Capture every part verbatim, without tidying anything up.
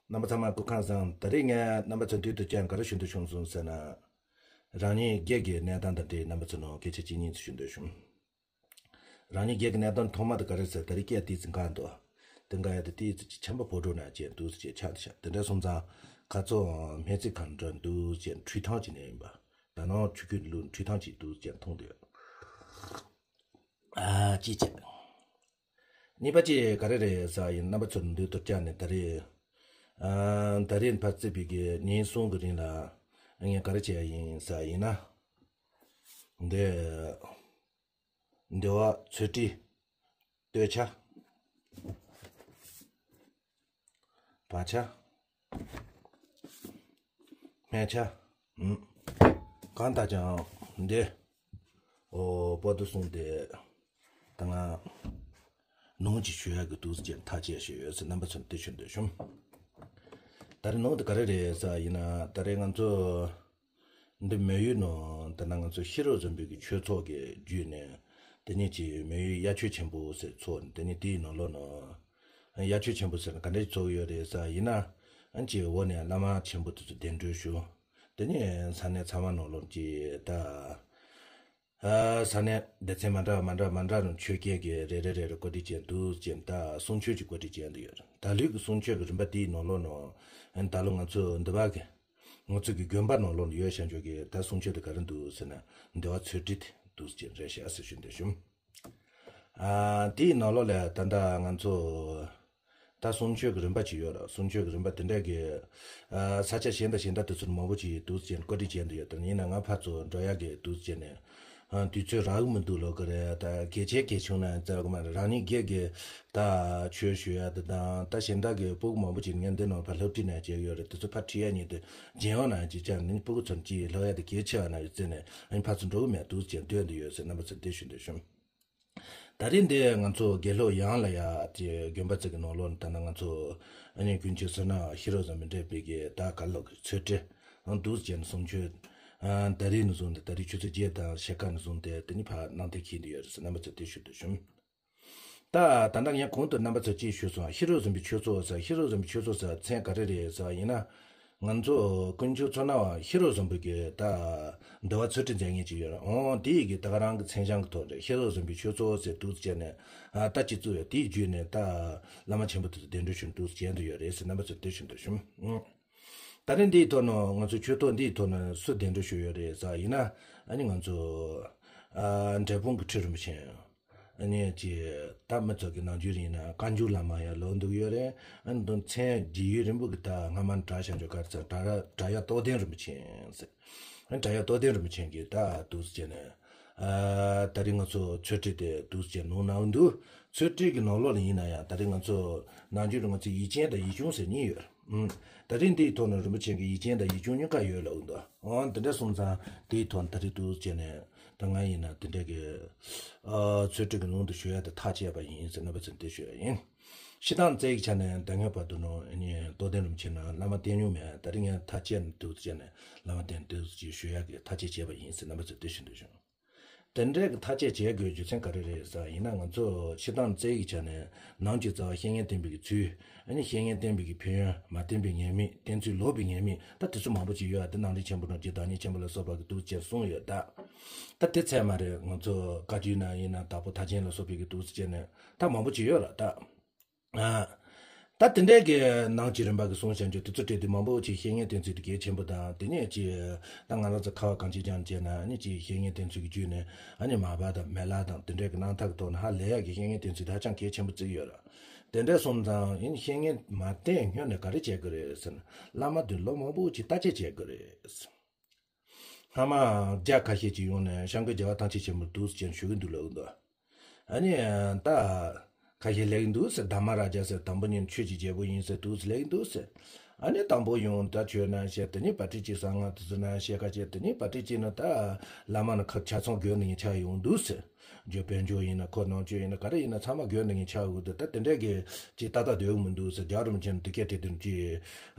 རྣམ་པ་ཚང་མ་སྐུ་ཁམས་བཟང་། ད་རེས་ངས་རྣམ་པ་ཚོ་མདུན་དུ་ཀྱང་ག་རེ་ཞུ་འདོད་བྱུང་སོང་ཟེར་ན། རང་ཉིད་སྒེར་གྱི་གནས་སྟངས་དང་འབྲེལ་རྣམ་པ་ཚོ་ནང་སྐད་ཆ་གཅིག་གཉིས་ཙམ་ཞུ་འདོད་བྱུང་། རང་ཉིད་སྒེར་གྱི་གནས་སྟངས་ཐོག་མ་དེ་ག་རེ་ཟེར། ད་རེས་སྐད་ཏོག་ཙམ་འགག་འདུག་དེ་འགག་ཡ་དེ་ཏོག་ཙམ་ཅིག་ཆམ་པ་ཕོ་བྲང་ནང་བྱས་འདུག་ཟེར་བྱས་ཆགས་འདུག་ཤག་དེ་འདྲ་སོང་ཙང་ཁ་ཚོ་སྨན་རྩིས་ཁང་འགྲོ་འདུག་ཟེར་འཕྲུལ་ཐང་ཅིག་ནས་ཡིན་པ། ད་ནང་ཆུ་ཁུལ་ལུ་འཕྲུལ་ཐང་ཅིག་འདུག་ཟེར་མཐོང་འདུག་ཨ་ཅི་བྱས། གཉིས་པ་ཅིག་ག་རེ་རེད་ཟེར་ཡིན། རྣམ་པ་ཚོར་འདུག་ཐུབ་ཀྱང་ནས་ད་རེས། ཨ། ད་རེས་ཕར་བརྩིས་པའི་གི་ཉིན་གསུམ་གི་རིང་ལ་ངས་ག་རེ་བྱས་ཡིན་ཟེར་ཡིན་ན། འདི། འདི་བ་ཚོས་གྲི། སྟོད་ཆ། བ་ཆ། སྨད་ཆ། ཨུམ། གང་ལྟར་ཀྱང་འདི། ཨོ་པོ་ཏོ་གསུངས་ཏེ། ད་ང་ནང་གི་ཞུ་ཡག་གི་འདུག་ཟེར་ཐག་བཅད་བཞག་ཡོད་ཟེར་རྣམ་པ་ཚོར་དེ་ཞུ་འདོད་བྱུང་། ད་རེས་ནང་དུ་ག་རེ་རེད་ཟེར་ཡིན་ན། ད་རེས་ང་ཚོ་འདི་མོན་ཡུལ་ནང་ད་ནང་ང་ཚོ་ཤེས་རབ་བཟང་པོའི་གི་ཆོས་ཚོགས་ཀྱི་བརྒྱུད་ནས་དེ་ཉིད་ཀྱི་མོན་ཡུལ་དབྱར་ཆོས་ཆེན་པོ་ཟེར་ཚོགས་ནས། དེ་ཉིད་དེའི་ནང་ལོགས་ནང་དབྱར་ཆོས་ཆེན་པོ་ཟེར་ན་ག་འདྲ་ཚོགས་ཡོད་རེད་ཟེར་ཡིན་ན། ཨན་ཅི་འོག་ནས་བླ་མ་ཆེན་པོ་དེ་ཚོ་གདན་འདྲེན་ཞུ། དེ་ནས་ས་གནས་ཚང་མ་ནང་ལོགས་ཀྱི་ད། ཨ། ས་གནས་སྡེ་ཚན་མ་འདྲ་མ་འདྲ་མ་འདྲ་ནང་ཆོས་སྐད་ཀྱི་རེ་རེ་རེ་རེ་གོ་སྒྲིག་བྱས་འདུག་ཅེས། ད་གསུང་ཆོས་ཀྱི་གོ་སྒྲིག་བྱས་འདུག་ཡོད། ད་ལུས་ཀྱི་གསུང་ཆོས་ཀྱི་རིམ་པ་དེའི་ནང་ལོགས་ནང་ད་ལོ་ང་ཚོ་འདི་བ་གི་ང་ཚོ་གི་དགོན་པ་ནང་ལོགས་ལ་ཡོད་བྱ་འཇོག་གི་ད་གསུང་ཆོས་དེ་ག་རེ་འདུག་ཟེར་ན། འདི་བ་ཚོས་གྲི་དེ་འདུག་ཅེས་རེ་བྱ་ཟེར་ཞུ་འདོད་བྱུང་། ཨ། དེའི་ནང་ལོགས་ལ་ད་ལྟ་ང་ཚོ་ད་གསུང་ཆོས་ཀྱི་རིམ་པ་ཅིག་ཡོད་རེད། གསུང་ཆོས་ཀྱི་རིམ་པ་དེ་འདྲ་གི། ཨ། ས་ཆ་གཞན་དང་གཞན་དག་དེ་ཚོར་མང་པོ་ཅིག་འདུག་ཅེས་བཀོད་སྒྲིག་བྱས་འདུག་ཡོད། དེ་ཡིན་ན་ང་ཕར་ཚུར་འགྲོ་ཡག་གི་འདུག་ཅེས་ནས། ཨ། དུས་ཚོད་རག་གི་མི་འདུག་ལབ་ཀྱི་རེད། ད་གལ་ཆེ་གལ་ཆུང་ན་ཙག་མ་རེད། རང་ཉིད་སྒེར་གྱི་ད་ཆོས་ཞུ་ཡག་དེ་དང་། ད་གཞན་དག་གི་སྤུ་གུ་མང་པོ་ཅིག་ངས་འདི་ནང་ཕར་སློབ་ཁྲིད་ནང་བྱས་ཡོད་རེད། དེ་ཚོ་ཕར་ཁྲིད་ཡག་ཉིད་དུ་རྒྱལ་ཡོངས་ནང་ཅིག་ཅར་ནི་སྤུ་གུ་ཚོར་ཅིག་སློབ་ཡག་དེ་གལ་ཆེ་བ་ན་ཡོད་ཙེ་ནས། ཨ་ནི་ཕར་ཚུར་འགྲོ་གི་མེད་འདུག་ཅེས་འདོད་འདི་ཡོད་ཟེར་རྣམ་པ་ཚོར་དེ་ཞུ་འདོད་བྱུང་། ད་རིང་འདི་ང་ཚོ་དགེ་སློབ་ཡང་ལ་ཡ་དེ་དགོན་པ་ཚོ་གི་ནང་ལོགས་ནས་ད་ནང་ང་ཚོ་ཨ་ནི་དཀོན་མཆོག་བསོད་ནམས་ཤེས་རབ་བཟང་པོས་འབྲེལ་བའི་གི་ད་ག་ལོག་གི་ཚོས་གྲི་འདུག་ཅེས་ནས་གསུང་ཆོས། ཨ། ད་རིང་ནས་བཟུང་སྟེ། ད་རིང་ཆུ་ཚོད་བརྒྱད་དང་ཕྱེད་ཀ་ནས་བཟུང་སྟེ་དེ་ནི་ཕར་གནང་སྟེ་འཁེལ་འདི་ཡོད་ཟེར་རྣམ་པ་ཚོར་དེ་ཞུ་འདོད་བྱུང་། ད་ད་ལྟ་ངས་གོང་དུ་རྣམ་པ་ཚོར་ཅིག་ཞུས་སོང་། ཤེས་རབ་བཟང་པོའི་ཆོས་ཚོགས་ཟེར། ཤེས་རབ་བཟང་པོའི་ཆོས་ཚོགས་ཟེར་མཚན་ག་རེ་རེད་ཟེར་བ་ཡིན་ན། ང་ཚོ་དཀོན་མཆོག་བསོད་ནམས་ཤེས་རབ་བཟང་པོའི་གི་ད་འདི་བ་ཚོས་གྲི་མཛད་མཁན་ཅིག་ཡོད་རེད། འོང་དེ་ཡི་གི་ད་ག་རང་གི་མཚན་བྱང་གི་ཐོག་རེད། ཤེས་རབ་བཟང་པོའི་ཆོས་ཚོགས་ཟེར་འདུག་ཅེས་ནས། ཨ། ད་ཅིག་བཙུགས་ཡོད། དེའི་བརྒྱུད་ནས་ད་བླ་མ་ཆེན་པོ་དེ་ཚོ་གདན་འདྲེན་ཞུ་འདུག་ཅེས་འདི་ཡོད་རེད་ཟེར་རྣམ་པ་ཚོར་དེ་ཞུ་འདོད་བྱུང་། ད་རིང་འདིའི་ཐོག་ནས་ང་ཚོ་ཆོས་ཐོག་འདིའི་ཐོག་ནས་སུ་གདན་འདྲེན་ཞུས་ཡོད་རེད་ཟེར་བ་ཡིན་ན། ཨ་ནི་ང་ཚོ། ཨ། འབྲས་སྤུངས་ཀྱི་ཁྲི་རིན་པོ་ཆེ། ཨ་ནི་ཅི། ད་མི་ཚོ་གི་ནམ་རྒྱུན་ཡིན་ན་བཀའ་འགྱུར་བླ་མ་ཡང་ལབ་འདུག་ཡོད་རེད། ཨ་ནི་དོན་མཚན་རྒྱུས་ཡོད་རིང་པོ་གི་ད་སྔ་མ་གྲྭ་ཞབས་ཀྱི་གར་ཚ་གྲྭ་གྲྭ་ཡག་རྟོགས་ལྡན་རིན་པོ་ཆེ་ཟེར། ཨ་ནི་གྲྭ་ཡག་རྟོགས་ལྡན་རིན་པོ་ཆེ་གིས་ད་འདུག་ཟེར་ནས། ཨ། ད་རིང་ང་ཚོ་ཚོས་གྲི་དེ་འདུག་ཟེར་ནང་གནང་འདུག་ཚོས་གྲི་གི་ནང་ལོགས་ལ་ཡིན་ན་ཡང་ད་རིང་ང་ཚོ་ནམ་རྒྱུན་ང་ཚོ་ཡིག་ཆེན་དང་ཡིག་ཆུང་ཟེར་གཉིས་ཡོད། ཨུམ། ད་རིང་འདིའི་ཐོག་ནས་རིན་པོ་ཆེ་གི་ཡིག་ཆེན་དང་ཡིག་ཆུང་གཉིས་ཀ་ཡོད་ལབ་འདུག་འོ་འདི་འདྲ་སོང་ཙང་དེའི་ཐོག་ནས་ད་རེས་འདུག་བྱས་ནས། ད་ང་ཡིན་ན་དེ་འདྲ་གི། ཨ། ཚོས་གྲི་གི་ནང་དུ་ཞུགས་ཡ་དེ་ཐག་བཅད་པ་ཡིན་ཟེར་རྣམ་པ་ཚོར་འདི་ཞུ་ཡ་ཡིན། སྤྱིར་བཏང་རྩ་ཡིག་ཆ་ནས་ད་སྔོན་བར་དུ་ནང་ཨ་ནི་རྟོགས་ལྡན་རིན་པོ་ཆེ་ནང་བླ་མ་བསྟེན་མྱོང་མེད། ད་རིང་ངས་ཐག་བཅད་ནས་འདུག་བྱས་ནས་བླ་མ་བསྟེན་འདུག་ཅེས་ཞུ་ཡ་གི་ཐག་བཅད་བྱས་པ་ཡིན་ཟེར་རྣམ་པ་ཚོར་འདི་ཞུ་འདོད་བྱུང་། དེ་འདྲའི་གི་ཐག་བཅད་བྱེད་དགོས་རྒྱུ་མཚན་ག་རེ་རེད་ཟེར་ཡིན་ན། ང་ཚོ་སྤྱིར་བཏང་རྩ་ཡིག་ཆ་ནས་ནང་གི་རྩ་བ་བཤེས་གཉེན་བསྟེན་པའི་གི་ཚུལ། ཨ་ནི་བཤེས་གཉེན་བསྟེན་པའི་གི་ཕན་ཡོན། མ་བསྟེན་པའི་ཉེས་དམིགས། བསྟེན་ཚུལ་ལོག་པའི་ཉེས་དམིགས། ད་དེ་ཚོ་མང་པོ་ཅིག་ཡོད། ཨ། དེ་ནང་རིགས་ཆེན་པོ་ནང་རྗེ་བདག་ཉིད་ཆེན་པོ་ལ་སོགས་པ་གི་འདུག་ཅེས་གསུངས་ཡོད་ད། ད་དེ་ཚད་མ་རེད། ང་ཚོ་བཀའ་བརྒྱུད་ནང་ཡིན་ན་དྭགས་པོ་ཐར་ཆེན་ལ་སོགས་པའི་གི་འདུག་ཅེས་ནས་ད་མང་པོ་ཅིག་ཡོད་ར་ད། ཨ། ད་དེ་འདྲའི་གི་ནང་གི་རིམ་པ་གི་གསུང་བཤད་རྒྱུ་དེ་ཚོ་སྤྲད་དུས་མང་པོ་ཅིག་བཤེས་གཉེན་བསྟེན་ཚུལ་དེ་གལ་ཆེན་པོ་དང་། དེ་ནས་ཅིག་ད་ང་རང་ཚོ་ཁ་བ་གངས་ཅན་ལྗོངས་བྱས་ན་ཨ་ནི་ཅིག་བཤེས་གཉེན་བསྟེན་ཚུལ་གྱི་བརྒྱུད་ནས་ཨ་ནི་མར་པ་དང་མི་ལ་དང་དེ་འདྲའི་གི་རྣམ་ཐར་གི་ཐོག་ནས་ཧ་ལས་ཡག་གི་བཤེས་གཉེན་བསྟེན་ཚུལ་དེ་ཧ་ཅང་གལ་ཆེན་པོ་བརྩི་གི་ཡོད་ར། དེ་འདྲ་སོང་ཙང་ཡིན་བཤེས་གཉེན་མ་བསྟེན་སྔོན་ནས་ག་རེ་བྱེད་དགོས་རེད་ཟེར་ན། བླ་མ་དེ་ལོ་མང་པོ་ཅིག་བརྟག་དཔྱད་བྱེད་དགོས་རེད། སྔ་མ་རྒྱ་ཁ་ཤས་ཅིག་ཡོང་ནས་སྐྱབས་མགོན་རྒྱལ་བ་ཐམས་ཅད་མཁྱེན་པ་འདུག་ཟེར་ཞུ་གི་འདུག་ལབ་གི་འདུག་ཨ་ནི་ད་ཁ་ཤས་ལབ་གི་འདུག་ཟེར། དྷརྨ་རཱ་ཛ་ཟེར། དང་པོ་ཉིད་ཆོས་ཀྱི་རྒྱལ་པོ་ཡིན་ཟེར་འདུག་ཟེར་ལབ་གི་འདུག་ཟེར། ཨ་ནི་དང་པོ་ཡོང་ད་ཆོས་ནང་བཤད། དེ་ནས་བཀའ་དྲིན་ཅན་གསང་སྔགས་དེ་ཚོ་ནང་བཤད། ཁ་ཤས་དེ་ནས་བཀའ་དྲིན་ཅན་ནི་ད་བླ་མ་ནི་ཁ་ཆ་ཚང་དགོས་ནི་ཡིན་ཆ་ཡོང་འདུག་ཟེར། རྒྱུ་དཔལ་འབྱོར་ཡིན་ན་ཁོ་ནང་ཆོས་ཡིན་ན་ག་རེ་ཡིན་ན་ཚང་མ་དགོས་ནི་ཡིན་ཆ་འོ་དེ་ད་དེ་འདྲའི་གི་ཅིག་ཏག་ཏག་སྡོད་གི་མི་འདུག་ཟེར། རྒྱལ་བ་རིན་པོ་ཆེ་ནི་དེ་སྐད་དེ་དུས་ཀྱི་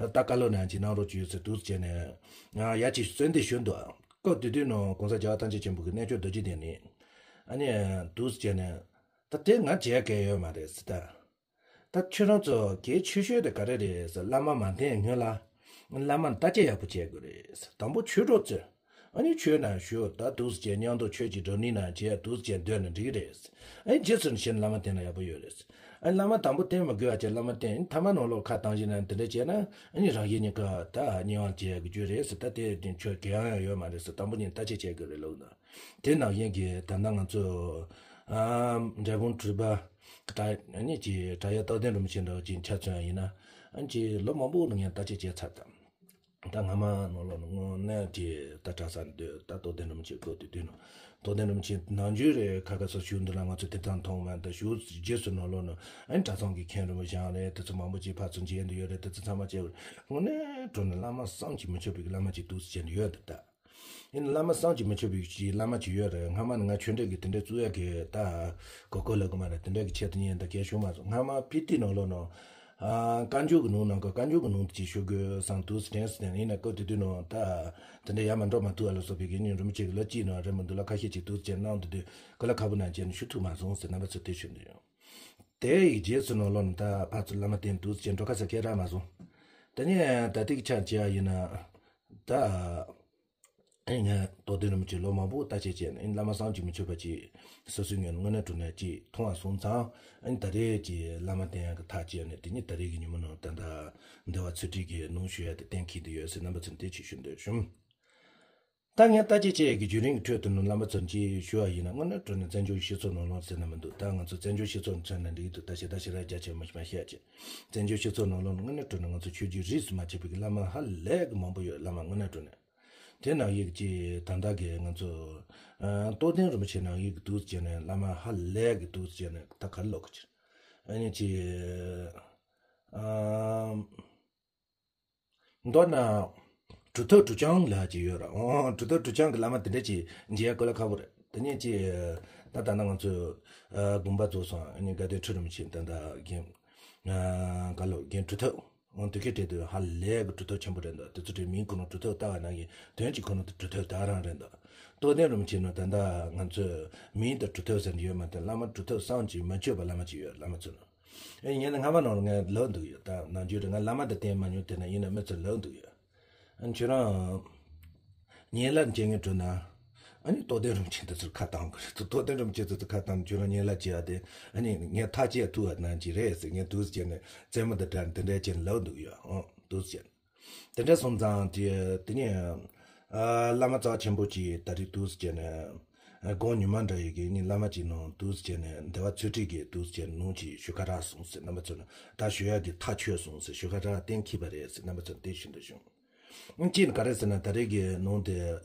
ད་བཀའ་སློབ་ནང་ཅིག་གནང་རོགས་བྱོས་ཟེར་འདུག་ཟེར་ནས། ང་ཡ་ཅིག་གསོལ་འདེབས་ཞུ་འདུག་སྐབས་དེ་དུས་ནང་གོང་ས་རྒྱལ་བ་ཐམས་ཅད་མཁྱེན་པ་གི་རྣལ་འབྱོར་རྡོ་རྗེ་གདན་ནས་ཨ་ནི་འདུག་ཟེར་ནས། ད་དེ་ང་བྱས་གལ་ཡོད་མ་རེད་ཟེར། ད་ ད་ཁྱོད་རང་ཚོ་གལ་ཆེ་ཤོས་དེ་ག་རེ་རེད་ཟེར། བླ་མ་མ་བསྟེན་སྔོན་ལ་བླ་མ་ལ་བརྟག་དཔྱད་ཡག་པོ་བྱེད་དགོས་རེད་ཟེར། དང་པོ་ཆོས་གྲོགས་བཙལ། ཨ་ནི་ཆོས་ནང་ཞུགས། ད་འདུག་སེ་བྱས་མཉམ་དུ་ཆོས་ཀྱི་སྒྲུབ་ནི་ནང་བྱས་འདུག་སེ་བྱས་སྡོད་ན་འགྲིག་གི་རེད། ཨ་ནི་རྗེས་སུ་ནི་ཤེས་ན་བླ་མ་བསྟེན་ན་ཡག་པོ་ཡོད་རེད། ཨ་ནི་བླ་མ་དང་པོ་བསྟེན་མ་དགོས་པ་བྱས་བླ་མ་བསྟེན། ཨ་ནི་ཐ་མ་ནང་ལོགས་ཁ་བཏང་བྱས་ན་དེ་འདྲ་བྱས་ན། ཨ་ནི་རང་གཞན་གཉིས་ཀ་ད་དམྱལ་བ་བྱེད་ཡག་གི་རྒྱུ་རེད་ཟེར། ད་དེ་དེ་ཆོས་གང་ཡང་ཡོད་མ་རེད་ཟེར། དང་པོ་ཉིད་བརྟག་དཔྱད་བྱེད་དགོས་རེད་ལབ་ན། དེ་ནང་བཞིན་གྱི་ད་ལྟ་ང་ཚོ་ཨ་འབྲས་སྤུངས་སྤྲུལ་པ་གྲྭ་ཨ་ནི་ཀྱི་གྲྭ་ཡག་རྟོགས་ལྡན་རིན་པོ་ཆེ་འདྲ་བོ་ཅིག་ཆ་མཚོན་ཡ་ཡིན་ན། ཨ་ནི་ཀྱི་ལོ་མང་པོ་ལ་ངས་བརྟག་དཔྱད་བྱས་ཚར་ད། ད་སྔ་མ་ནང་ལོགས་ནས་དངོས་གནས་ཀྱི་ད་གྲྭ་ས་འདོད་ད་རྟོགས་ལྡན་རིན་པོ་ཆེ་སྐོར་དུ་འདོད་ནོ། རྟོགས་ལྡན་རིན་པོ་ཆེ་ནམ་རྒྱུན་རེད་ཁ་ཁ་སོ་ཞུ་འདི་ལ་ང་ཚོ་དེ་དང་མཐོང་མ་ད་ཞུ་རྗེས་སུ་ནང་ལོགས་ནས་ཨ་ནི་གྲྭ་ཚང་གི་མཁན་རིན་པོ་ཆེ་རེད། དེ་ཚོ་མང་པོ་ཅིག་ཕར་ཚུར་མཇལ་འདོད་ཡོད་རེད། དེ་ཚོ་ཚང་མ་བྱས་དངོས་གནས་དྲང་གནས་བླ་མ་བསམ་གྱིས་མི་ཁྱབ་པའི་བླ་མ་ཅིག་འདུག་སེ་བྱས་ནས་ཡོད་འདུག་ད། ཡིན་ན་བླ་མ་བསམ་གྱིས་མི་ཁྱབ་པའི་ཅིག་བླ་མ་ཅིག་ཡོད་རེད། སྔ་མ་ནས་ང་ཆོས་འབྲེལ་གྱི་དེ་འདྲའི་བཙུགས་ཡག་གི་ད་གོ་སྐབས་ལབ་དགོས་མ་རེད། དེ་འདྲའི་གི་ཆེད་དུ་ཉན་ད་གལ་བྱུང་མ་སོང་། སྔ་མ་སྤི་ཏི་ནང་ལོགས་ནང་ཨ་བཀའ་འགྱུར་གྱི་ནང་ནང་གི་བཀའ་འགྱུར་གྱི་ནང་དུ་ཅིག་ཞུ་དགོས་བསམ་འདུག་སེ་དྲན་སོང་། ཡིན་ན་སྐབས་དེ་དུས་ནང་ད་དེ་འདྲ་ཡར་མར་འགྲོ་མ་ཐུབ་པ་ལ་སོགས་པའི་གི་ཉིན་རིན་པོ་ཆེ་གི་ལོ་གཅིག་ནང་རེད་མི་འདུག་ལ་ཁ་ཤས་ཅིག་འདུག་སེ་གནང་འདུག་དུས་ག་ལ་ཁ་བུ་ནང་བྱས་ནས་ཞུ་ཐུབ་མ་སོང་ཟེར་རྣམ་པ་ཚོ་དེ་ཞུ་འདོད་ཡོད། དེ་ཡི་རྗེས་སུ་ནང་ལོགས་ནས་ད་ཕར་ཚུར་བླ་མ་བསྟེན་འདུག་སེ་འགྲོ་ཁ་ས་སྐད་གྲགས་མ་སོང་། དེ་ནས་ད་ལྟའི་ཆ་བྱས་ཡིན་ན་ད། ཨེ་ངས་རྟོགས་ལྡན་རིན་པོ་ཆེ་ལོ་མང་པོ་བརྟག་དཔྱད་བྱས་ནས་ཨེ་བླ་མ་བསམ་གྱིས་མི་ཁྱབ་པ་ཅིག་སོ་སོའི་ངོས་ནས་དངོས་གནས་དྲང་གནས་ཅིག་མཐོང་བ་སོང་ཙང་། ཨེ་ད་རེས་ཀྱི་བླ་མ་བསྟེན་ཡག་གི་ཐག་བཅད་ནས་དེ་ཉིད་ད་རེས་ཀྱི་ཉིན་མོ་ནང་ད་ལྟ་འདུལ་བ་ཚུལ་ཁྲིམས་ཀྱི་ནང་ཞུ་ཡག་དེ་གཏན་འཁེལ་དུ་ཡོད་ཟེར་རྣམ་པ་ཚོར་དེ་ཅིག་ཞུ་འདོད་བྱུང་། ད་ངས་བརྟག་དཔྱད་བྱས་ཡག་གི་བརྒྱུད་རིམ་གྱི་ཁྲོད་དུ་ནང་བླ་མ་ཚོར་ཅིག་ཞུ་བ་ཡིན་ན། དངོས་གནས་དྲང་གནས་བཙན་བྱོལ་སྤྱི་ཚོགས་ནང་ལོགས་ཟེར་ན་མི་འདུག་ད་ང་ཚོ་བཙན་བྱོལ་སྤྱི་ཚོགས་མཚོན་ན་འགྲིག་འདུག་ད་ཞེ་དྲག་ཞེ་དྲག་རྒྱ་ཆེ་མ་མ་བཤད་ཅིག་བཙན་བྱོལ་སྤྱི་ཚོགས་ནང་ལོགས་ནང་དངོས་གནས་དྲང་གནས་ང་ཚོ་ཆོས་བརྒྱུད་རིས་སུ་མ་ཆད་པའི་གི་བླ་མ་ཧ་ལས་གི་མང་པོ་ཡོད། བླ་མ་དངོས་གནས་དྲང་གནས། དེ་ནང་བཞིན་གྱི་ད་ལྟ་གི་ང་ཚོ་ཨ་རྟོགས་ལྡན་རིན་པོ་ཆེ་ནང་བཞིན་གྱི་འདུག་སེ་བྱས་ནས་བླ་མ་ཧ་ལས་གི་འདུག་སེ་བྱས་ནས་ད་ག་རེ་ལབ་དགོས་ཀྱི། ཨ་ནི་ཅི། ཨ་མདོར་ན་གྲུབ་ཐོབ་གྲུབ་རྐྱང་ལབ་ཀྱི་ཡོད་ར། ཨོ་གྲུབ་ཐོབ་གྲུབ་རྐྱང་གི་བླ་མ་དེ་འདྲ་ཅིག་མཇལ་དགོས་ལ་ཁག་པོ་རེད། དེ་ནས་ཅི། ད་ད་ལྟ་ང་ཚོ་ཨ་དགོངས་པ་རྫོགས་སོང་། ཨ་ནི་དགའ་ལྡན་ཁྲི་རིན་པོ་ཆེ་ད་ལྟ་རྒན་ཨ་ག་ལོ་རྒན་གྲུབ་ཐོབ། འོ་དེ་གའི་གྲས་དེ་ཧ་ལས་གི་གྲུབ་ཐོབ་ཆེན་པོ་རེད་འདུག་དེ་ཚོ་གྲས་མིང་ཁོ་ན་གྲུབ་ཐོབ་ལྟ་བ་ནང་བཞིན་དོན་གྱི་ཁོ་ན་དེ་གྲུབ་ཐོབ་ད་རང་རེད་འདུག་རྟོགས་ལྡན་རིན་པོ་ཆེ་ནི་ད་ལྟ་ང་ཚོས་མིང་དེ་གྲུབ་ཐོབ་ཟེར་ནས་ཡོད་མ་རེད། བླ་མ་གྲུབ་ཐོབ་བསམ་གྱིས་མི་ཁྱབ་པ་བླ་མ་ཅིག་ཡོད། བླ་མ་ཚོ་ནི། ཨེ་ཡིན་ན་སྔ་མ་ནང་ལ་ངས་ལབ་འདུག་ཡོད། ད་ནམ་རྒྱུན་རེ་ང་བླ་མ་དེ་བསྟེན་མ་མྱོང་། དེ་ན་ཡིན་ན་མི་ཚོས་ལབ་འདུག་ཡོད། ཨ་ཁྱོད་རང་ཉན་ལ་མཇལ་ངེས་འགྲོ་ན། ཨ་ནི་རྟོགས་ལྡན་རིན་པོ་ཆེ་འདི་ཚོར་ཁ་བཏང་དགོས་རེད། རྟོགས་ལྡན་རིན་པོ་ཆེ་འདི་ཚོར་ཁ་བཏང་ན་ཁྱོད་རང་ཉན་ལ་བྱེད་ཡ་དེ་ཨ་ནི་ངས་ཐག་བཅད་ཐུབ་པ་ནང་གི་རེད་ཟེར། ངས་འདུག་སེ་བྱས་ནས་རྩེད་མོ་འདི་འདྲ་འདི་འདྲ་བྱས་ནས་ལབ་འདུག་ཡོད། ཨང་འདུག་སེ་བྱས་ནས། དེ་འདྲ་སོང་ཙང་དེ་དེ་ནས་ཨ་བླ་མ་རྩ་ཆེན་པོ་ཅིག་ད་རེས་འདུག་སེ་བྱས་ནས་ཨ་དགོངས་ཉི་མ་འདྲ་ཡི་གེ་ནི་བླ་མ་ཅིག་ནང་འདུག་སེ་བྱས་ནས་འདུལ་བ་ཚུལ་ཁྲིམས་ཀྱི་འདུག་སེ་བྱས་ནས་ནང་ཅིག་ཞུ་ཁ་རག་སོང་ཟེར། རྣམ་པ་ཚོ་ནི་ད་ཞུ་ཡག་གི་ཐག་ཆོད་སོང་ཟེར། ཞུ་ཁ་རག་གཏན་འཁེལ་པ་རེད་ཟེར། རྣམ་པ་ཚོ་ནི་དེ་ཞུ་འདོད་བྱུང་། གཅིག་ནི་ག་རེ་ཟེར་ན་ད་རེས་ཀྱི་ནང་དེ་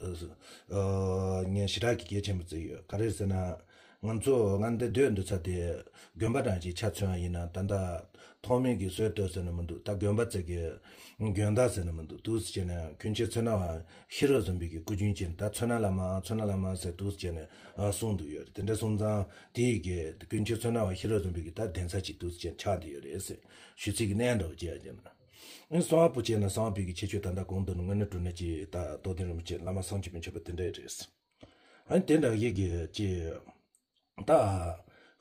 ཨ་ངས་ཞེ་དྲག་གི་གལ་ཆེན་པོ་བརྩི་ཡོད། ག་རེ་ཟེར་ན། ང་ཚོ་ང་འདི་སྡོད་འདུག་ས་དེ་དགོན་པ་འདྲ་ཅིག་ཆ་མཚོན་པ་ཡིན་ན་ད་ལྟ་ཐོག་མའི་གི་སྲོལ་གཏོད་ཟེར་ན་མི་འདུག་ད་དགོན་པ་ཙིག་གི་དགོན་བདག་ཟེར་ན་མི་འདུག་འདུག་སེ་བྱས་ནས་ཀུན་མཁྱེན་ཚོན་སྣ་བ་ཤེས་རབ་འཛིན་པའི་གི་སྐུ་རྒྱུན་བཅས་ད་ཚོན་སྣ་བླ་མ་ཚོན་སྣ་བླ་མ་ཟེར་འདུག་སེ་བྱས་ནས་ཨ་གསུངས་འདུག་ཡོད་རེད། དེ་འདྲ་སོང་ཙང་དེ་ཡི་གི་ཀུན་མཁྱེན་ཚོན་སྣ་བ་ཤེས་རབ་འཛིན་པའི་གི་ད་གདན་ས་ཅིག་འདུག་སེ་བྱས་ཆགས་བསྡད་ཡོད་རེད་ཟེར། ཞུ་ཚིག་གི་གནས་འདྲ་བོ་བྱས་ཀྱང་ན། གསང་བ་པོ་བྱས་ན་གསང་བ་པའི་གི་ཁྱད་ཆོས་ད་ལྟ་གོང་དུ་ནི་དངོས་གནས་དྲང་གནས་ཀྱི་ད་རྟོགས་ལྡན་རིན་པོ་ཆེ་བླ་མ་བསམ་གྱིས་མི་ཁྱབ་པ་དེ་འདྲ་རེད། ཨ་ནི་དེ་འདྲ་ཡི་གི་ཅི། ད་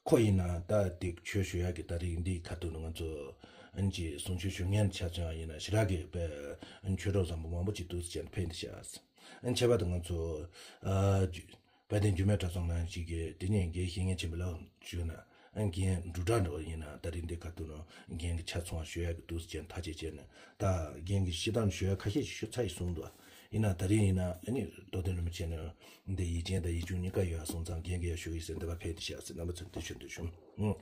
ཁོ་ཡིན་ན་ད་དེ་ཆོས་ཞུ་ཡག་གི་ད་རིགས་འདིའི་ཁ་ཐུག་ནས་ང་ཚོ་ཨ་ནི་ཅི་གསུང་ཆོས་ཞུ་མཁན་ཆ་མཚོན་ཡ་ཡིན་ན་ཞེ་དྲག་གི་དཔེ་ཨ་ནི་ཆོས་གྲོགས་བཟང་པོ་མང་པོ་ཅིག་འདུག་སེ་བྱས་ནས་ཕེབས་འདི་བྱས། ཨ་ནི་ཁྱད་པར་དུ་ང་ཚོ་ཨ་དཔལ་ལྡན་འགྱུར་མེད་གྲྭ་ཚང་ནང་ཞིག་གི་དེ་ནས་དགེ་བཤེས་གཉེན་ཆེན་པོ་ལ་ཞུས་ན། ཨ་ནི་རྒན་འབྲུག་གྲགས་འདྲ་བོ་ཡིན་ན་ད་རིང་འདི་ཁ་ཐུག་ནང་རྒན་གྱི་ཆ་ཚང་བ་ཞུ་ཡག་གི་འདུག་སེ་བྱས་ནས་ཐག་བཅད་བྱས་ནས། ད་རྒན་གྱི་ཤེས་ལྡན་ཞུ་ཡག་ཁ་ཤས་ཤིག་ཞུ་ཚར་ཡི་གསུངས་འདུག་ཡིན་ན་ད་རིང་ཡིན་ན་ཨ་ནི་རྟོགས་ལྡན་རིན་པོ་ཆེ་ནི་འདི་ཡིག་ཆེན་དང་ཡིག་ཆུང་གཉིས་ཀ་ཡོད་སོང་ཙང་རྒན་གྱི་ཡ་ཞུ་གི་ཟེར་འདི་བ་ཕེབས་ཏེ་བཞག་ཟེར་རྣམ་པ་ཚོར་འདི་ཞུ་འདོད་བྱུང་། ཨུ།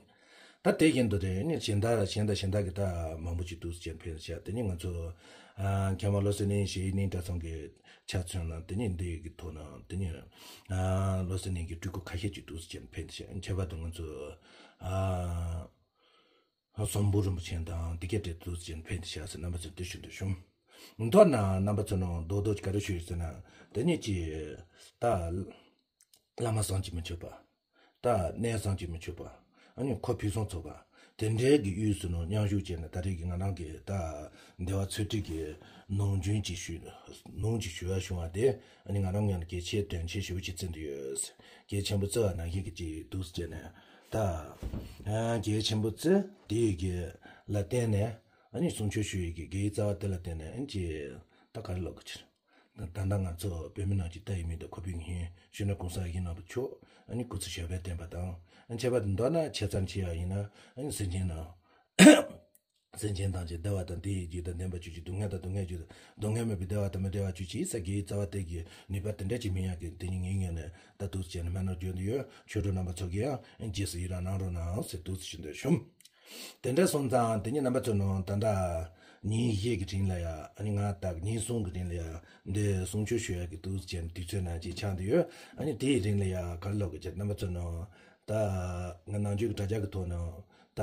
ད་དེ་བཞིན་དུ་རེད། ཨ་ནི་གཞན་དག་གཞན་དང་གཞན་དག་གི་ད་མང་པོ་ཅིག་འདུག་སེ་བྱས་ནས་ཕེབས་ཏེ་བཞག་དེ་ནི་ང་ཚོ་ཨ་མཁན་པ་བློ་གསལ་གླིང་ཞེ་ཡི་གླིང་གྲྭ་ཚང་གི་ཆ་མཚོན་ན་དེ་ནི་འདི་གི་ཐོག་ན་དེ་ནི་ཨ་བློ་གསལ་གླིང་གི་སྤྲུལ་སྐུ་ཁ་ཤས་ཅིག་འདུག་སེ་བྱས་ནས་ཕེབས་ཏེ་བཞག་ཁྱད་པར་དུ་ང་ཚོ་ཨ། ཟམ་པོ་རིན་པོ་ཆེ་དང་འདི་སྐད་དེ་འདུག་སེ་ཕེབས་ཏེ་བཞག་ཟེར་རྣམ་པ་ཚོར་འདི་ཞུ་འདོད་བྱུང་། མདོར་ན་རྣམ་པ་ཚོ་ནང་རྡོག་རྡོག་ག་རེ་ཞུ་ཡོད་ཟེར་ན། དེ་ཉིད་ཀྱི་ད་བླ་མ་བསམ་གྱིས་མི་ཁྱབ་པ། ད་གནས་བསམ་གྱིས་མི་ཁྱབ་པ། ཨ་ནི་ཁོ་ཕུན་སུམ་ཚོགས་པ། དེ་འདྲའི་གི་དབུས་སུ་ནང་མཉམ་ཞུགས་བྱས་ནས་ད་རེས་ཀྱི་ང་རང་གི་ད་འདུལ་བ་ཚུལ་ཁྲིམས་ཀྱི་ནང་རྒྱུན་ཅིག་ཞུས་ནང་ཅིག་ཞུ་བ་བྱུང་བ་དེ་ཨ་ནི་ང་རང་ངོས་ནས་གལ་ཆེ་དོན་ཆེ་ཞེ་པོ་ཅིག་བརྩི་འདོད་ཡོད། གལ་ཆེན་པོ་བརྩི་བ་ནང་བཞིན་གྱི་ཅིག་འདུག་སེ་བྱས་ནས། ད་ཨ་རྒྱལ་ཆེན་པོ་ཙི་དེ་ཡི་གི་ལ་བརྟེན་ནས་ཨ་ནི་གསུང་ཆོས་ཞུ་ཡི་གི་དགེ་བའི་རྩ་བ་དེ་ལ་བརྟེན་ནས་ཨ་ནི་ཅི་ད་ག་རེ་ལབ་དགོས་ཀྱི་རེད། ད་ད་ལྟ་ང་ཚོ་བོད་མི་ནང་གི་ལྟ་ཡི་མི་དང་ཁོ་པའི་ངན་ཞུ་ན་གོང་ས་ཡིན་ནང་དུ་ཆོག་ཨ་ནི་སྐུ་ཚེ་ཞབས་པད་བརྟན་པ་དང་ཨ་ནི་ཁྱད་པར་དུ་མདོར་ན་ཆེ་ཙམ་ཆེ་ཡ་ཡིན་ན་ཨ་ནི་སེམས་ཅན་ནང་སེམས་ཅན་ཐམས་ཅད་བདེ་བ་དང་བདེ་བའི་རྒྱུ་དང་ལྡན་པར་གྱུར་ཅིག་སྡུག་བསྔལ་དང་སྡུག་བསྔལ་རྒྱུ་དང་སྡུག་བསྔལ་མེད་པའི་བདེ་བ་དང་མི་འབྲལ་བར་གྱུར་ཅིག་ས་དགེ་བའི་རྩ་བ་དེ་གི་ནུས་པ་དེ་འདྲ་ཅིག་སྨིན་ཡག་གི་དེ་ཉིད་ངའི་ངོས་ནས་ད་འདུག་སེ་བྱས་ནས་སྨོན་ལམ་རྒྱག་གི་ཡོད། ཆོས་གྲོགས་རྣམ་པ་ཚོ་གིས་ཡང་རྗེས་སུ་ཡི་རང་གནང་རོགས་གནང་ཟེར་འདུག་སེ་ཞུ་འདོད་བྱུང་། དེ་འདྲ་སོང་ཙང་དེ་ཉིད་རྣམ་པ་ཚོ་ནང་ད་ལྟ་ཉིན་བཞི་གི་རིང་ལ་ཡ་ཨ་ནི་ང་ད་ཉིན་གསུམ་གི་རིང་ལ་ཡ་འདི་གསུང་ཆོས་ཞུ་ཡག་གི་འདུག་སེ་བྱས་ནས་དུས་ཚོད་ནང་ཅིག་ཆགས་བསྡད་ཡོད། ཨ་ནི་དེའི་རིང་ལ་ཡ་ག་རེ་ལབ་དགོས་ཀྱི་རེད། རྣམ་པ་ཚོ་ནང་ད་ང་ནང་ཆོས་ཀྱི་དྲ་རྒྱ་གི་ཐོག་ནང་ད་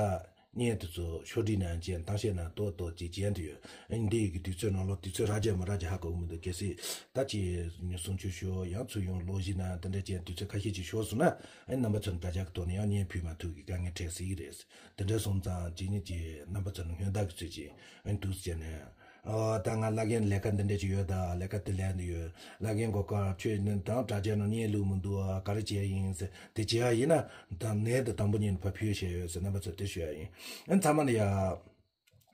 བརྙན་དེ་ཚོ་ཕྱོགས་སྒྲིག་གནང་བྱས་གཏམ་བཤད་གནང་ཏོག་ཏོག་ཅིག་བྱས་བསྡད་ཡོད། ཨ་ནི་འདི་ཡི་གི་དུས་ཚོད་ནང་ལོགས་དུས་ཚོད་རག་གི་མ་རག་གི་ཧ་གོ་གི་མི་འདུག་གལ་སྲིད་ད་ཅིག་གསུང་ཆོས་ཞུ་ཡང་ཚུར་ཡོང་ལོག་གཞི་ན་དེ་འདྲ་བྱས་དུས་ཚོད་ཁ་ཤས་ཅིག་ཤོར་སོང་ན་ཨ་ནི་རྣམ་པ་ཚོ་ནི་དྲ་རྒྱ་གི་ཐོག་ནས་ཡང་བརྙན་ཕུལ་མ་ཐུབ་ཀྱི་དཀའ་ངལ་འཕྲད་སྲིད་ཀྱི་རེད། དེ་འདྲ་སོང་ཙང་ཅིག་ནི་ཅིག་རྣམ་པ་ཚོ་ནི་སྔོན་བརྡ་གི་ཚུལ་གྱིས་ཨ་ནི་འདུག་སེ་བྱས་ནས། ཨོ། ད་ང་བླ་རྒན་ལས་ཀ་འདི་འདྲ་ཅིག་ཡོད། ད་ལས་ཀ་དེ་ལས་འདི་ཡོད། བླ་རྒན་གོ་སྐབས་ཁྱོད་ནི་དང་དྲ་རྒྱ་ནང་བརྙན་བླུགས་མི་འདུག་ག་རེ་བྱས་ཡིན་ཟེར། དེ་བྱས་ཡིན་ན་ད་ནས་ད་དང་པོ་ཉིད་ནས་ཕར་ཕུལ་བྱས་ཡོད་ཟེར་རྣམ་པ་ཚོ་དེ་ཞུ་ཡ་ཡིན། ཨ་ཚང་མ་ལ་ཡ། ཨ་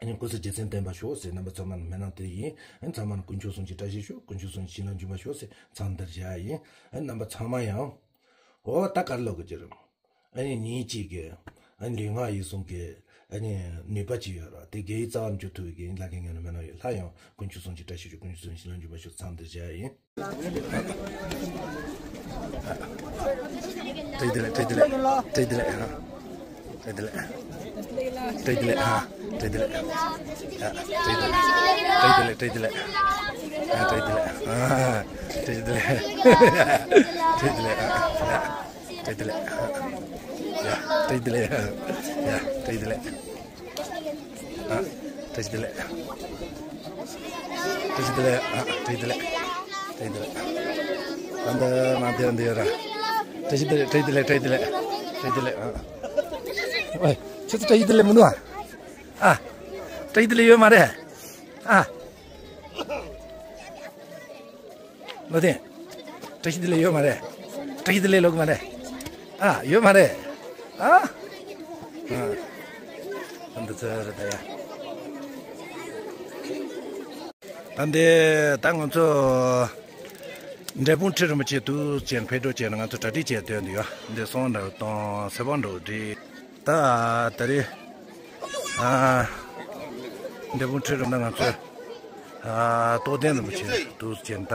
ནི་སྐུ་ཚེ་རྒྱལ་མཚན་བརྟན་པར་ཤོག་ཟེར་རྣམ་པ་ཚང་མ་ལ་སྨོན་ལམ་དེ་ཡིན། ཨ་ཚང་མ་ལ་དཀོན་མཆོག་གསུམ་གྱི་བཀྲ་ཤིས་ཤོག་དཀོན་མཆོག་གསུམ་གྱི་བྱིན་རླབས་འབྱུང་བར་ཤོག་ཟེར་ཚང་འདིར་བཞག་ཡིན། ཨ་རྣམ་པ་ཚང་མ་ཡང་། ཨོ་ད་ག་རེ་ལབ་དགོས་ཀྱི་རེད། ཨ་ནི་ཉིན་གཅིག་གི་ཨ་ནི་ལུས་ངག་ཡིད་གསུམ་གྱི་ཨ་ནི་ནུས་པ་ཅིག་ཡོད་ར། དེ་དགེ་བའི་རྩ་བ་འཇུག་ཐུབ་ཀྱི་ལྷ་རྒན་ངན་ནི་མེད་ན་ཡོད། སླར་ཡང་དཀོན་མཆོག་གསུམ་གྱི་བཀྲ་ཤིས་ཤོག་དཀོན་མཆོག་གསུམ་གྱི་བྱིན་རླབས་འབྱུང་བར་ཤོག་ཚང་འདིར་བཞག་ཡིན། བཀྲ་ཤིས་བདེ་ལེགས། བཀྲ་ཤིས་བདེ་ལེགས། བཀྲ་ཤིས་བདེ་ལེགས། བཀྲ་ཤིས་བདེ་ལེགས། ཨ། བཀྲ་ཤིས་བདེ་ལེགས། ཨ། བཀྲ་ཤིས་བདེ་ལེགས། ཨ། བཀྲ་ཤིས་བདེ་ལེགས། བཀྲ་ཤིས་བདེ་ལེགས། བཀྲ་ཤིས་བདེ་ལེགས། ཨ། བཀྲ་ཤིས་བདེ་ལེགས། ཨ། བཀྲ་ཤིས་བདེ་ལེགས། ཨ། བཀྲ་ཤིས་བདེ་ལེགས། ཨ། བཀྲ་ཤིས་བདེ་ལེགས། ཨ། ཡ། བཀྲ་ཤིས་བདེ་ལེགས། ཡ། བཀྲ་ཤིས་བདེ་ལེགས། ཨ། བཀྲ་ཤིས་བདེ་ལེགས། བཀྲ་ཤིས་བདེ་ལེགས། ཨ། བཀྲ་ཤིས་བདེ་ལེགས། བཀྲ་ཤིས་བདེ་ལེགས། ད་འདི་མ་འདིར་འདི་ཡོད་ར། བཀྲ་ཤིས་བདེ་ལེགས། བཀྲ་ཤིས་བདེ་ལེགས། བཀྲ་ཤིས་བདེ་ལེགས། བཀྲ་ཤིས་བདེ་ལེགས། ཨ། ཨོའི། ཁྱེད་ཚོ་བཀྲ་ཤིས་བདེ་ལེགས་མི་འདུག་ཨ། ཨ། བཀྲ་ཤིས་བདེ་ལེགས་ཡོད་མ་རེད། ཨ། ལོ་ཐེངས། བཀྲ་ཤིས་བདེ་ལེགས་ཡོད་མ་རེད། བཀྲ་ཤིས་བདེ་ལེགས་ལོག་མ་རེད། ཨ། ཡོད་མ་རེད། ཨ། ཨ། ཨ་འདི་ཚོ་རེད་ད་ཡ། ད་འདི་ད་ང་ཚོ་འབྲས་སྤུངས་ཁྲི་རིན་པོ་ཆེ་དུ་ཅན་ཕེབས་འགྲོ་བྱས་ནས་ང་ཚོ་གྲ་སྒྲིག་བྱས་སྡོད་འདུག་ཡ། འདི་སོང་འདྲ་བོ་དང་སེ་བ་འདྲ་བོ་བསྒྲིགས། ད་ད་རེས་ཨ་འབྲས་སྤུངས་ཁྲི་རིན་པོ་ང་ཚོ་ཨ་རྟོགས་ལྡན་རིན་པོ་ཆེ་དུ་ཅན་ད་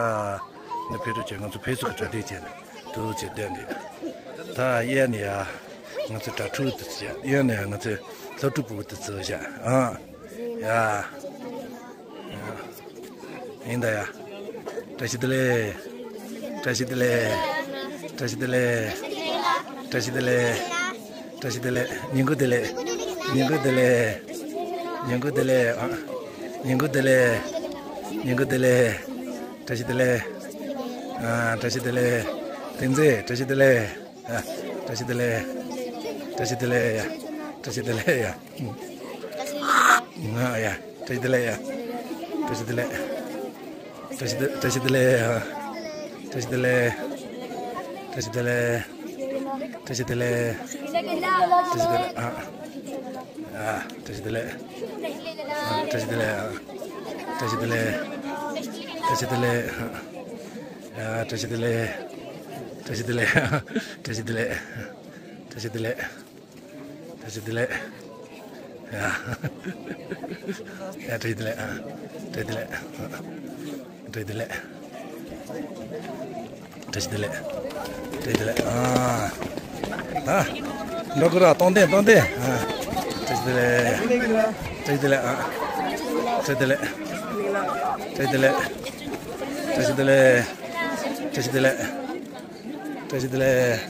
ནི་ཕེབས་འགྲོ་བྱས་ང་ཚོ་ཕེབས་བསུ་གི་གྲ་སྒྲིག་བྱས་ནས་དུ་ཅན་སྡོད་འདུག་ད་གཡས་ནས་ཡ་ང་ཚོ་གྲྭ་ཕྲུག་དུ་ཅན། གཡོན་ནས་ཡ་ང་ཚོ་སློབ་ཕྲུག་ཕྲུ་གུ་དུ་ཅན་བཞག་ཨ། ཡ། ཡིན་ད་ཡ། བཀྲ་ཤིས་བདེ་ལེགས། བཀྲ་ཤིས་བདེ་ལེགས། བཀྲ་ཤིས་བདེ་ལེགས། བཀྲ་ཤིས་བདེ་ལེགས། བཀྲ་ཤིས་བདེ་ལེགས། ཉིན་གུང་བདེ་ལེགས། ཉིན་གུང་བདེ་ལེགས། ཉིན་གུང་བདེ་ལེགས། ཨ། ཉིན་གུང་བདེ་ལེགས། ཉིན་གུང་བདེ་ལེགས། བཀྲ་ཤིས་བདེ་ལེགས། ཨ། བཀྲ་ཤིས་བདེ་ལེགས། བསྟན་འཛིན་བཀྲ་ཤིས་བདེ་ལེགས། ཨ། བཀྲ་ཤིས་བདེ་ལེགས། བཀྲ་ཤིས་བདེ་ལེགས་ཡ། བཀྲ་ཤིས་བདེ་ལེགས་ཡ། ང་ཡ། བཀྲ་ཤིས་བདེ་ལེགས་ཡ། བཀྲ་ཤིས་བདེ་ལེགས། བཀྲ་ཤིས་བདེ་བཀྲ་ཤིས་བདེ་ལེགས་ཡ། བཀྲ་ཤིས་བདེ་ལེགས། བཀྲ་ཤིས་བདེ་ལེགས། བཀྲ་ཤིས་བདེ་ལེགས། བཀྲ་ཤིས་བདེ་ལེགས། ཨ། ཨ། བཀྲ་ཤིས་བདེ་ལེགས། ཨ། བཀྲ་ཤིས་བདེ་ལེགས། ཨ། བཀྲ་ཤིས་བདེ་ལེགས། བཀྲ་ཤིས་བདེ་ལེགས། ཨ། བཀྲ་ཤིས་བདེ་ལེགས། བཀྲ་ཤིས་བདེ་ལེགས། བཀྲ་ཤིས་བདེ་ལེགས། བཀྲ་ཤིས་བདེ་ལེགས། བཀྲ་ཤིས་བདེ་ལེགས། ཡ། ཡ། བཀྲ་ཤིས་བདེ་ལེགས། ཨ། བཀྲ་ཤིས་བདེ་ལེགས། ཨ། བཀྲ་ཤིས་བདེ་ལེགས། བཀྲ་ཤིས་བདེ་ལེགས། བཀྲ་ཤིས་བདེ་ལེགས། ཨ། ཨ། འགྲོ་གི་ར། སྟོང་ལྡན། སྟོང་ལྡན། ཨ། བཀྲ་ཤིས་བདེ་ལེགས། བཀྲ་ཤིས་བདེ་ལེགས། ཨ། བཀྲ་ཤིས་བདེ་ལེགས། བཀྲ་ཤིས་བདེ་ལེགས། བཀྲ་ཤིས་བདེ་ལེགས། བཀྲ་ཤིས་བདེ་ལེགས། བཀྲ་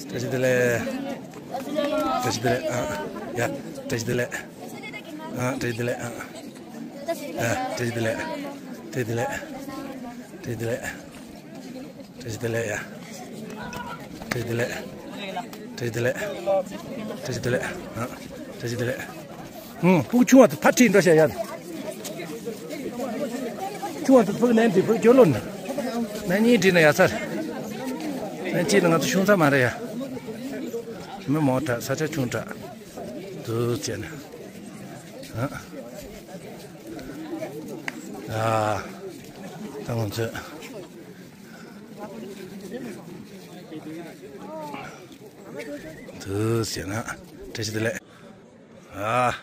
ཤིས་བདེ་ལེགས། བཀྲ་ཤིས་བདེ་ལེགས། བཀྲ་ཤིས་བདེ་ལེགས། ཨ། ཡ། བཀྲ་ཤིས་བདེ་ལེགས། ཨ། བཀྲ་ཤིས་བདེ་ལེགས། ཨ། ཡ། བཀྲ་ཤིས་བདེ་ལེགས། བཀྲ་ཤིས་བདེ་ལེགས། བཀྲ་ཤིས་བདེ་ལེགས། བཀྲ་ཤིས་བདེ་ལེགས་ཡ། བཀྲ་ཤིས་བདེ་ལེགས། བཀྲ་ཤིས་བདེ་ལེགས། བཀྲ་ཤིས་བདེ་ལེགས། ཨ། བཀྲ་ཤིས་བདེ་ལེགས། ཧུང་། ཕྲུ་གུ་ཆུང་བ་དེ་ཕར་ཁྲིད་འགྲོ་ཤག་ཡ། ཆུང་བ་དེ་ཕྲུ་གུ་ནན་དེ་ཕྲུ་གུ་སྐྱོ་ལོ་ན། ནན་གཉིས་བྲིས་ན་ཡ་ཚར། ནན་གཅིག་ན་ང་ཚོ་ཤོང་ས་མ་རེད་ཡ། མི་མང་དྲགས། ས་ཆ་ཆུང་དྲགས། འདུག་བྱས་ནས། ཨ། ཨ། ད་ང་ཚོས། འདུག་བྱས་ན། བཀྲ་ཤིས་བདེ་ལེགས། ཨ།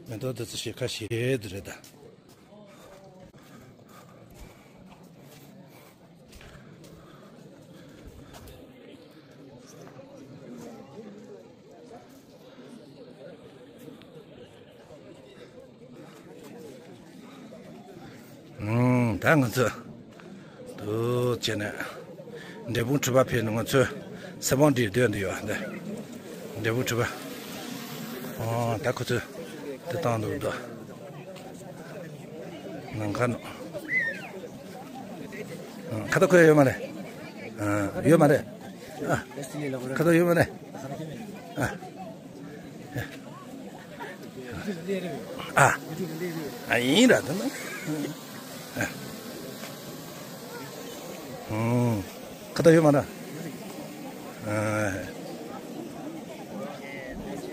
མེ་ཏོག་འདི་ཚོ་ཞིག་ཁ་ཤས་འདི་རེད་ད། ཨང་། ད་ང་ཚོ་འདུག་བྱས་ནས། འབྲས་སྤུངས་གྲུ་པ་ཕེབས་ནས། ང་ཚོས་སེ་བང་སྒྲིག་སྡོད་འདི་ཡོད་འདི། འབྲས་སྤུངས་གྲུ་པ། ཨང་། ད་ཁོ་ཚོས་འདི་བཏང་འདུག་འདུག་ནང་ཁ་ནང་། ཨང་། ཁ་བཏགས་ཁོ་ཡ་ཡོད་མ་རེད། ཨང་། ཡོད་མ་རེད། ཨ། ཁ་བཏགས་ཡོད་མ་རེད། ཨ། ཨ། ཨ། ཡིན་ར་ད་ན། ཨ། ཨང་། ཁ་བཏགས་ཡོད་མ་རེད། ཨ།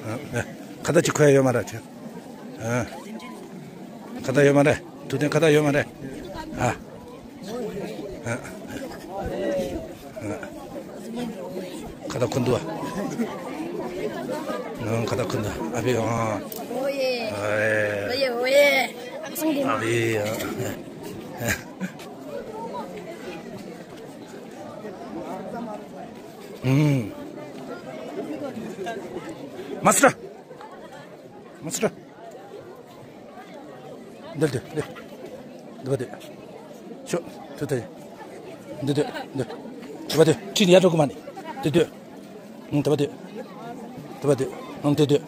ཨ། ཁ་བཏགས་ཅིག་ཁོ་ཡ་ཡོད་མ་རེད་ཁྱོད། ཨ། ཁ་བཏགས་ཡོད་མ་རེད། ཐུབ་བསྟན་ཁ་བཏགས་ཡོད་མ་རེད། ཨ། ཨ། ཨ། ཁ་བཏགས་ཁུ་འདུག་ཨ། ཁ་བཏགས་ཁུ་འདུག་ཨ་ཕི། ཨ། ཨོ་ཡེ། ཨོ་ཡེ། ཨོ་ཡེ། ཨ་ཕི། ཨ། ཨུམ། མ་སྲུ། མ་སྲུ། འདིར་སྡོད། འདིར། འདི་པར་སྡོད། ཤོག་ཐུ་ཐུ། འདི་སྡོད། འདི། འདི་པར་སྡོད། ཁྲིད་ཡར་འགྲོ་གི་མ་ནི། འདི་སྡོད། ཨང་། འདི་པར་སྡོད། འདི་པར་སྡོད། ཨང་། འདི་སྡོད།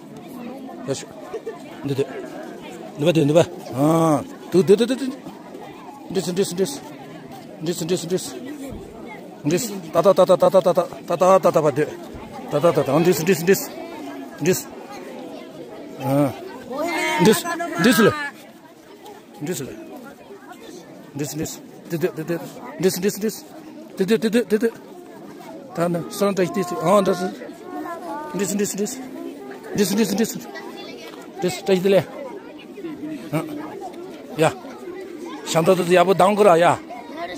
ཡར་ཤོག་འདི་སྡོད། འདི་པར་སྡོད། འདི་པར། ཨང་། འདུག་འདུག་འདུག་འདུག་འདྲིས་འདྲིས་འདྲིས། འདྲིས་འདྲིས་འདྲིས། འདྲིས། ཏ་ཏ་ཏ་ཏ་པར་སྡོད། ཏ་ཏ་ཏ་ཏ། འདྲིས་འདྲིས་འདྲིས། འདྲིས། ཨ། འདྲིས། འདྲིས་ལ། འདྲིས་ལ། འདྲིས་འདྲིས། དེ་དེ་དེ་དེ། འདྲིས་འདྲིས་འདྲིས། དེ་དེ་དེ་དེ་དེ། ད་ནི་སོང་བཀྲ་ཤིས་བདེ་ལེགས། ཨང་། འདྲིས། འདྲིས་འདྲིས་འདྲིས། འདྲིས་འདྲིས་འདྲིས། འདྲིས། བཀྲ་ཤིས་བདེ་ལེགས། ཨང་། ཡ། ཞང་ཏོག་ཏོ་ཡག་པོ་གདངས་དགོས་ར་ཡ། ཡ། བཀྲ་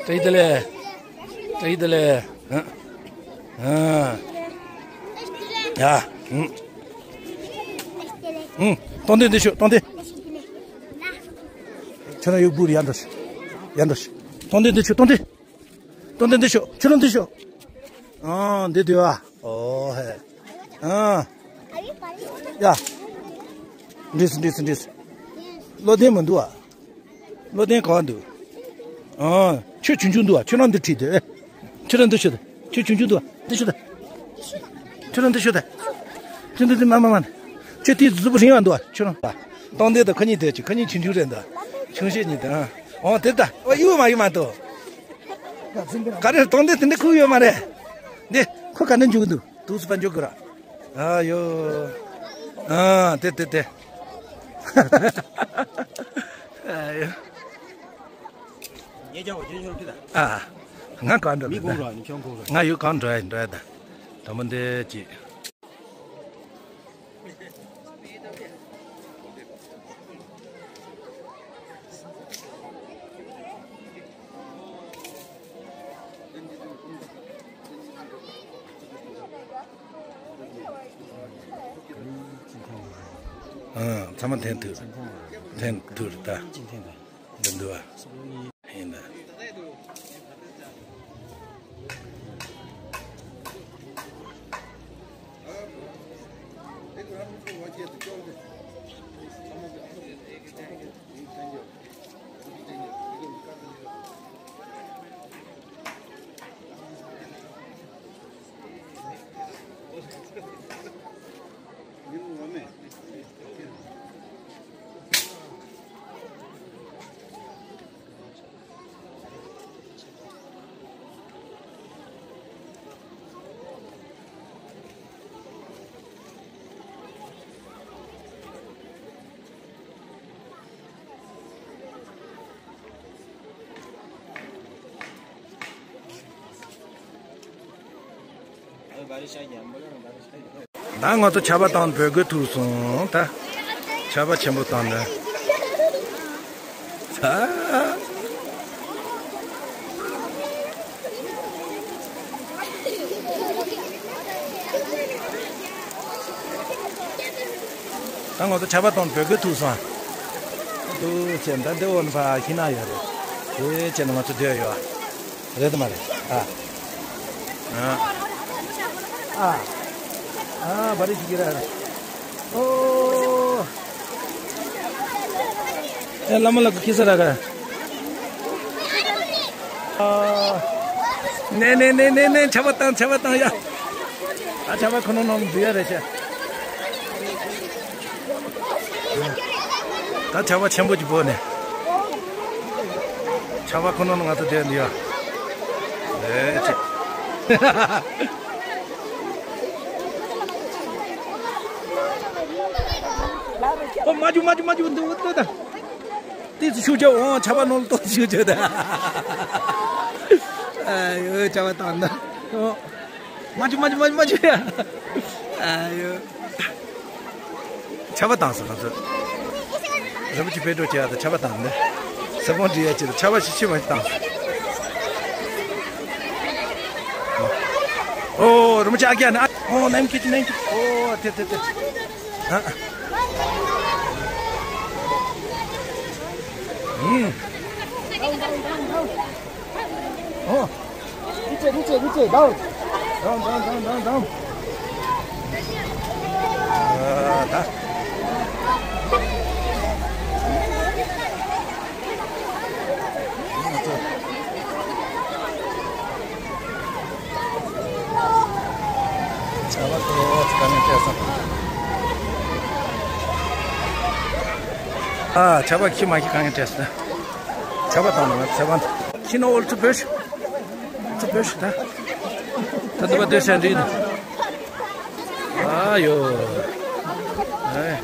ཤིས་བདེ་ལེགས། བཀྲ་ཤིས་བདེ་ལེགས། ཨང་། ཨང་། ཡ། ཨང་། ཨང་། སྟོང་ཐུན་འདི་ཤོག་སྟོང་ཐུན། ཁྱོད་རང་ཡུག་འབུར་ཡར་འགྲོ་ཤོག་ཡར་འགྲོ་ཤོག་སྟོང་ཐུན་འདི་ཤོག་སྟོང་ཐུན། སྟོང་ཐུན་འདི་ཤོག་ཁྱོད་རང་འདི་ཤོག་ཨང་། འདི་འདི་བ། ཨོ་ཧེ། ཨང་། ཡ། འདྲིས་འདྲིས་འདྲིས། བློ་བདེ་མི་འདུག་ཨ། བློ་བདེ་ག་བ་འདུག་ཨང་། ཁྱོད་ཆུང་ཆུང་འདུག་ཨ། ཁྱོད་རང་འདི་ཁྲིད་དེ། ཁྱོད་རང་འདི་ཤོད་དེ། ཁྱོད་ཆུང་ཆུང་འདུག་ཨ། འདི་ཤོད་དེ། ཁྱོད་རང་འདི་ཤོད་དེ། ཁྱོད་འདི་འདི་མ་མ་མ། ཁྱོད་དེ་གཟུགས་པོ་རིང་བ་འདུག་ཨ། ཁྱོད་རང་། སྟོང་ཐུན་དང་ཁོ་གཉིས་དེ་ཅི། ཁོ་གཉིས་ཆུང་ཆུང་རེད་འདུག་ཆུང་ཤོས་གཉིས་དེ། ཨང་། ཨོ་དེ་ད། ཨོ་ཡུ་མ་ཡུ་མ་འདུག་ག་རེ་སྟོང་ཐུན་དེ་འདི་ཁུག་ཡོད་མ་རེད། འདི་ཁོ་ག་འདྲ་འཇུག་གི་འདུག་དུས་སུ་ཕར་འཇུག་དགོས་ར། ཨ་ཡོ། ཨ། དེ་དེ་དེ། ཨ་ཡོ། ཨ། ང་གང་འགྲོ་མི་གོ་ར་ནི་ཁྱོད་གོ་ར། ང་ཡུལ་གང་འགྲོ་ཡ་འགྲོ་ཡ་ད། དང་པོ་འདི་ཅི། ཨ། ཚང་མ་འཐེན་ཐུབ། འཐེན་ཐུབ་རེད་ད། འདི་འདུག་ཨ། ཡིན་ད། ད་ང་ཚོ་ཆར་པ་བཏང་བོད་གོས་ཐུག་སོང་། ད་ཆར་པ་ཆེན་པོ་བཏང་ནས། ད་ང་ཚོ་ཆར་པ་བཏང་བོད་གོས་ཐུག་སོང་། ཐུག་བྱས་ད་འདི་འོ་ན་ཕ་ཤི་ན་ཡོད་རེད། དེ་བྱས་ན་ང་ཚོ་སྡོད་ཡོད། རེད་དམ་མ་རེད། ཨ། ཨ། ཨ། བ་རི་ཤི་ཀི་ར། ཨོ། ཨེ་བླ་མ་ལགས་ཁྱི་ས་ར་ག། ཨ། ནེ་ནེ་ནེ་ནེ་ནེ་ཆར་པ་བཏང་ཆར་པ་བཏང་ཡ། ཨ་ཆར་པ་ཁོ་ན་ནང་འདུག་ཡ་རེད་ཤག། ད་ཆར་པ་ཆེན་པོ་ཅིག་བབས་ནས། ཆར་པ་ཁོ་ན་ང་ཚོ་བསྡད་འདི་ཡ། ཨེ་ཆེ། ཨོ་མ་འཇུ་མ་འཇུ་མ་འཇུ་འདི་འོ་ལྟོས་ད། ཏི་ཙི་ཤུགས་ཆེ་འོང་ཆར་པ་ནང་ལ་ཏོག་ཙི་ཤུགས་ཆེ་ད། ཨ་ཡོ་ཆར་པ་བཏང་ད། ཨོ། མ་འཇུ་མ་འཇུ་མ་འཇུ་མ་འཇུ་ཡ། ཨ་ཡོ། ཆར་པ་བཏང་སོང་ང་ཚོ། རིན་པོ་ཆེ་དཔལ་འབྱོར་བྱེད་ཡག་དང་ཆར་པ་བཏང་ནས། ས་བོན་སྒྲིག་ཡག་ཅིག་ལ་ཆར་པ་ཞིག་ཕྱི་མ་ཞིག་བཏང་སོང་། ཨོ་རིན་པོ་ཆེ་ཨ་ཀྱ་ན་ཨོ་ནམ་མཁའ་ཅིག་ནམ་མཁའ་ཅིག་ཨོ་དེ་དེ་དེ། ཨ། ཨུམ། ཨོ། Down, down, down, down, down. ཨ། ད། ཨ། ཆར་པ་ཁྱི་མ་ཁྱི་གང་ཡང་བྲལ་སོང་། ཆར་པ་བཏང་ནས་ཚེ་བ་ཁྱི་ནང་འོལ་ཚོ་བོས། ཚོ་བོས་ད། ད་འདི་པ་སྡོད་ས་འདི་ཡིན། ཨ་ཡོ། ཨེ།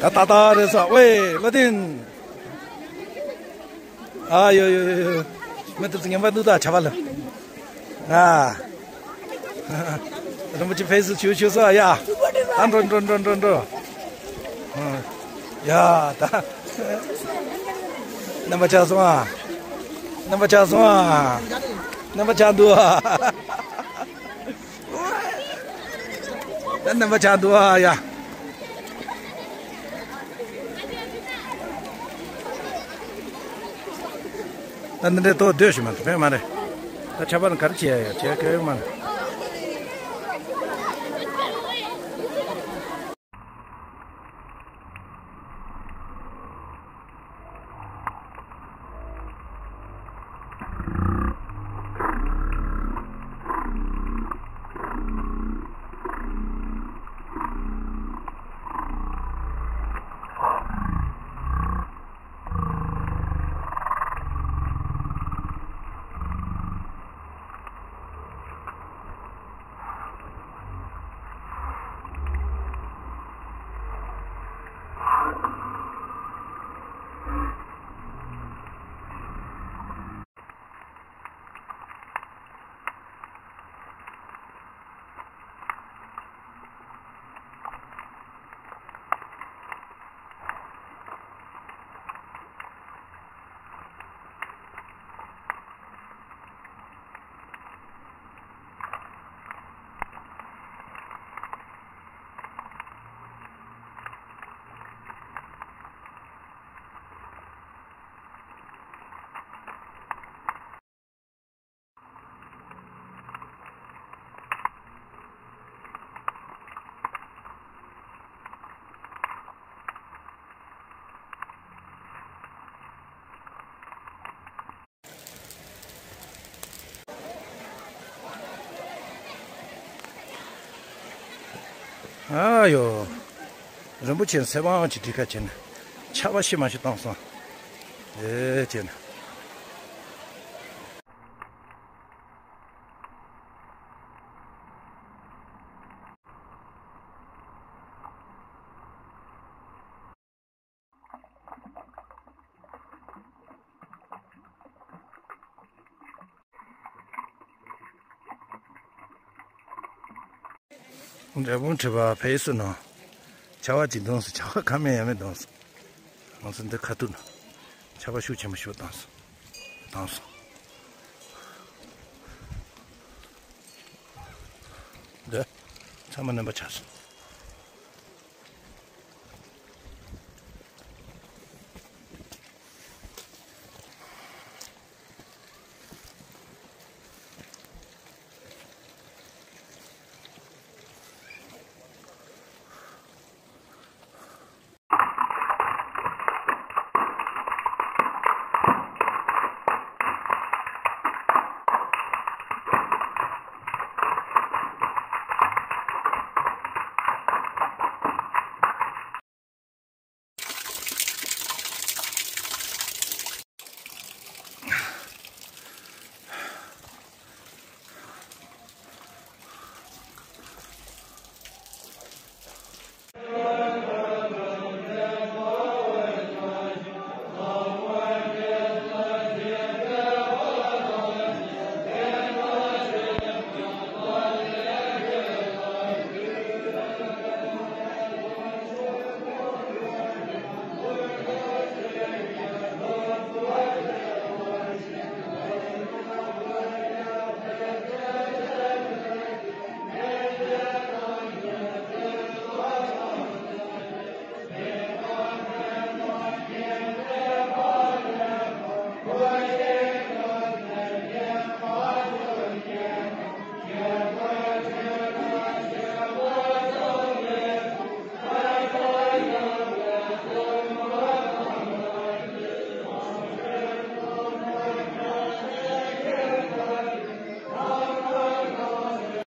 ད་ད་ད་རེད་ས་ཝེ་ལ་ཏིན། ཨ་ཡོ་ཡོ་ཡོ་ཡོ། མི་ཏི་ཙི་ངན་པ་འདུག་ད་ཆ་བ་ལ། ཨ། རིན་པོ་ཆེ་ཕེ་སི་ཆུ་ཆུ་ས་ཡ། ད་འགྲོ་འགྲོ་འགྲོ་འགྲོ་འགྲོ། ཡ་ད། རྣམ་པ་ཆགས་སོང་ཨ། རྣམ་པ་ཆགས་སོང་ཨ། རྣམ་པ་ཆགས་འདུག་ཨ། ད་རྣམ་པ་ཆགས་འདུག་ཨ་ཡ། ད་འདི་འདྲའི་ཐོག་སྡོད་ཤི་མ་ཐུབ་ཕན་མ་རེད། ད་ཆ་པ་ནི་ག་རེ་བྱེད་ཡ་ཡ་བྱེད་ག་ཡོད་མ་རེད། ཨ་ཡོ། རིན་པོ་ཆེ་ཚེ་དབང་གི་སྒྲིག་ཁ་བྱས་ནས་ཆར་པ་ཤི་མ་ཤི་བཏང་སོང་། ཨེ་བྱས་ན། འབྲས་སྤུངས་ཁྲི་པ་ཕེབས་སོང་ནོ། ཆར་པ་ཅིག་བརྡུངས་སོང་། ཆར་པ་ཁ་མེད་ཡ་མེད་བརྡུངས་སོང་། ང་ཚོ་འདི་ཁ་ཐུག་ན་ཆར་པ་ཤུགས་ཆེན་པོ་ཞིག་བརྡུངས་སོང་། བརྡུངས་སོང་། འདི་ཚང་མ་སྣུམ་པ་ཆགས་སོང་།